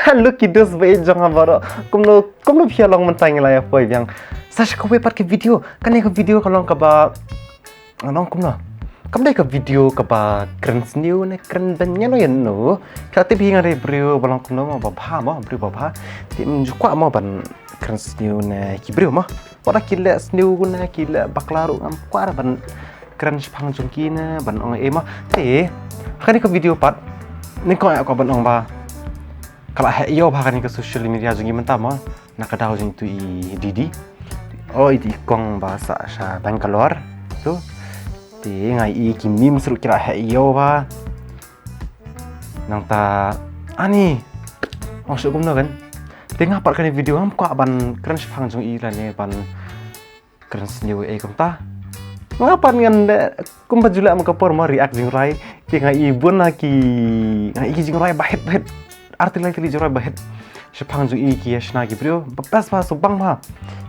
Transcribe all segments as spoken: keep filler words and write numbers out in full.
Hello kiddos ba ïeit jong nga baroh. Kumno, kumno phi ïa long mynta? Ngi la ïa poi biang sa sha kawei pat ka video. Kane ka video ka long kaba, nga ong kumno, kam dei ka video kaba kren sniew ne kren beiñ ïano ïano. Phi la tip hi nga dei briew ba long kumno mo, ba bha mo, briew ba bha. Te ym ju kwah mo ban kren sniew ne ki briew mo. Wat la ki leh sniew ne ki leh bakla ruh ngam kwah ban kren shaphang jong ki ne ban ong ei mo. Te ha kane ka video pat nyngkong eh kwah ban ong ba ka la heh ïew bha kane ka social media jong ngi mynta mo, na ka daw jong itu i Didi. O, itu i kong ba sah sha Bangalore. Tu te nga i ki memes ruh ki la heh ïew bha. Nangta ani ong shu kumno kan. Te nga pat kane video ngam kwah ban kren shaphang jong i lane ban kren sniew ei kumta. Nga pat ngan dei kumba ju leh ma ka por mo, react jingrwai. Te nga i bun na ki, nga i ki jingrwai ba hit ba hit. Ar tylli tylli jingrwai ba hit shaphang jong i ki ïa shna ki briew. Ba best bha, sngewbha bha.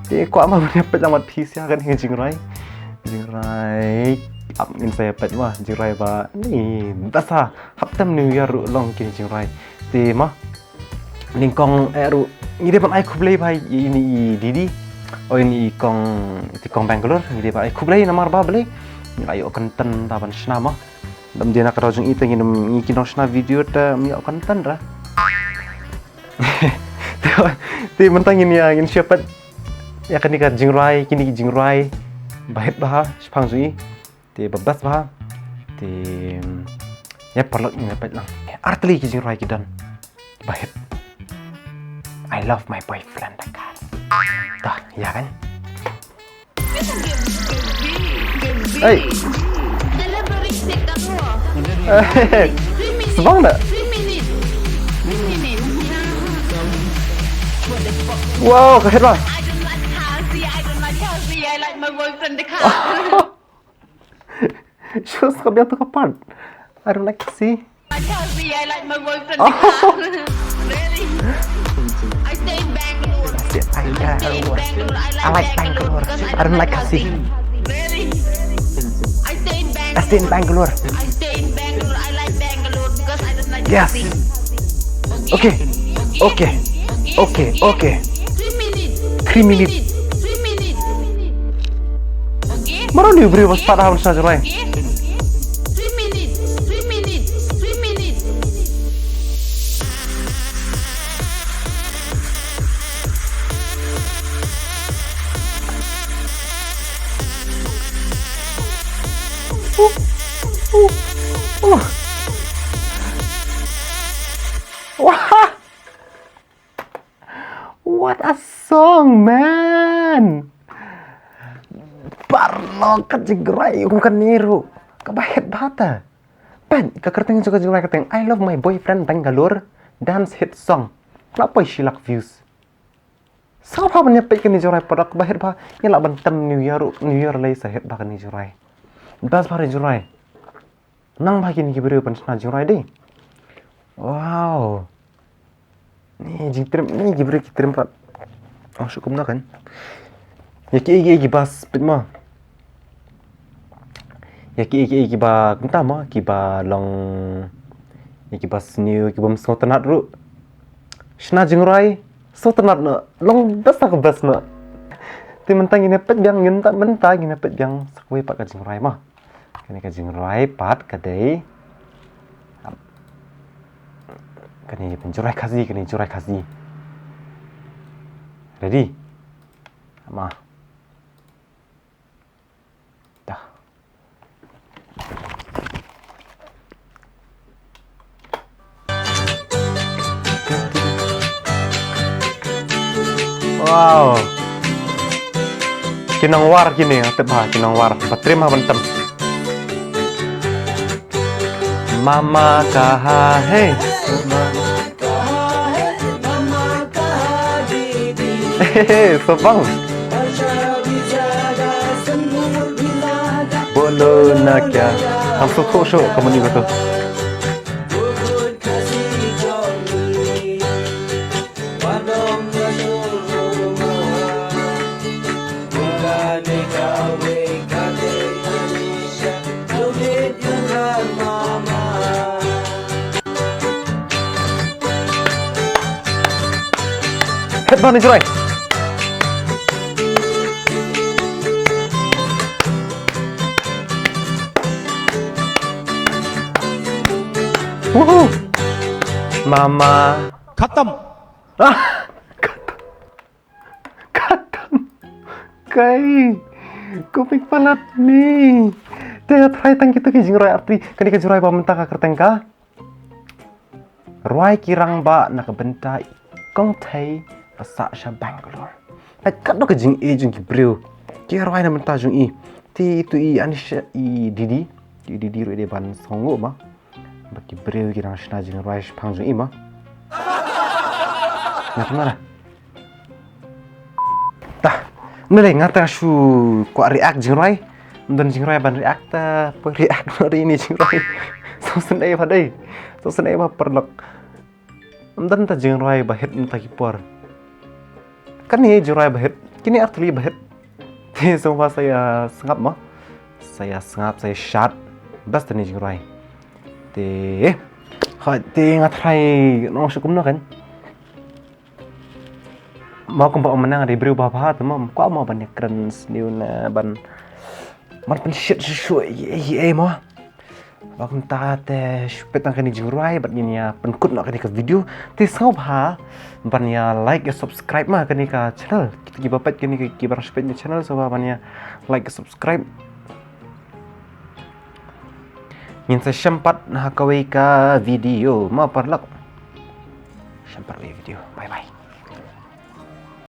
Te kwah ma ban ïa peit lang bad phi sha kane ka jingrwai. Jingrwai ap ngin sa ïa peit mo, jingrwai ba ni best ha. Hapta New Year ruh long kine jingrwai. Te mo nyngkong eh ruh ngi dei ban ai khublei bha ïa ini i Didi. O, ini i kong, i kong Bangalore, ngi dei ban ai khublei namar ba balei ngi la ïoh kynten da ban shna mo. Dam dei na ka daw jong i te ngi, ngi ki nongshna video te ym ïoh kynten ra. Te mynta ngin ïa, ngin shu peit ïa kane ka jingrwai, kine ki jingrwai ba hit bha shaphang jong i. Te ba best bha. Te ïa paralok ngin ïa peit lang. Ar tylli ki jingrwai ki don ba hit. I love my boyfriend da ka. Dah, ïa kan? Hey. Sbang dah. Wow, ka hit lah. Shuh, ka biang tu ka part. I don't like to see. I like Bangalore. I like Bangalore. I don't like Khasi. I stay in Bangalore. Yes. Okay. Okay. Okay. Okay. Three minutes. Mano ni bri was pada ham sa jurai. Wah. What a song, man! Paralok, ka jingrwai u kane ruh kaba hit bha ta. Peit ka kyrteng jong ka jingrwai, ka kyrteng I Love My Boyfriend Bangalore, dance hit song. La poi shi lak views. Sngewbha ban ïa peit kane jingrwai paralok, kaba hit bha. Ngi lah ban tem New Year ruh, New Year lei sa hit bha kane jingrwai. Best bha kane jingrwai. Nang bha kine ki briew ban shna jingrwai dei. Wow. Ni jingtriem, ni ki briew ki triem pat. Oh, shu kumno kan. Ïa kiei kiei kiba spit ma. Ïa kiei kiei kiba kumta ma, kiba long, ïa kiba sniew, kiba ym sngewtynnat ruh. Shna jingrwai sngewtynnat noh, long best ka best noh. Te mynta ngin ïa peit biang, mynta, mynta ngin ïa peit biang sa kawei pat ka jingrwai ma. Kane ka jingrwai pat ka dei, kane ka jingrwai Khasi, kane jingrwai Khasi. Ready? Ma. Dah. Wow. Ki nang war kine, tip ha, ki nang war. Ba triem ha ban tem. Mama kaha hai. Hehehe, so bang. Bolo na kya? Ham so tho sho, kamani ko to. Phet ban jroi. Woohoo. Mama. Khatam. Ah. Khatam. Kai. Ko pik palat ni. Te nga try tang kita ki jingrwai arti. Kani ka jingrwai ba mynta ka kyrteng ka Rwai ki rangbah na ka bynta i kong thei ba sah sha Bangalore. Pat katno ka jingeh jong ki briew ki rwai na bynta jong i. Te itu i Anisha i Didi, i Didi ruh i dei ban sngew ma. Ba ki briew ki dang shna jingrwai shaphang jong i ma. Nga tang na. Tah, nalei nga ta shu kwah react jingrwai. Ym don jingrwai ban react ta, poi react ma dei ni jingrwai. So sngewsih ba dei. So sngewsih ba paralok. Ym don ta jingrwai ba hit mynta ki por. Kane jingrwai ba hit, kine artylli ba hit. Te sngewbha sa ïa sngap ma. Sa ïa sngap, sa ïa shad. Best ta ni jingrwai. Te, ha, te nga try nong shu kumno kan. Mo kumba ong mynta nga dei briew babha te mo, kwah mo ban ïa kren sniew ne ban, ban pynshit shuh shuh ïa, ïa, ïa mo. Ba kumta te shu peit tang kane jingrwai bad ngin ïa pynkut noh kane ka video. Te sngewbha ban ïa like, ïa subscribe ma kane ka channel. Kita kiba peit kane ka, kiba shu peit kane ka channel sngewbha ban ïa like, ïa subscribe. Ngin sa shem pat ha kawei ka video ma paralok. Shem pat kawei video. Bye bye.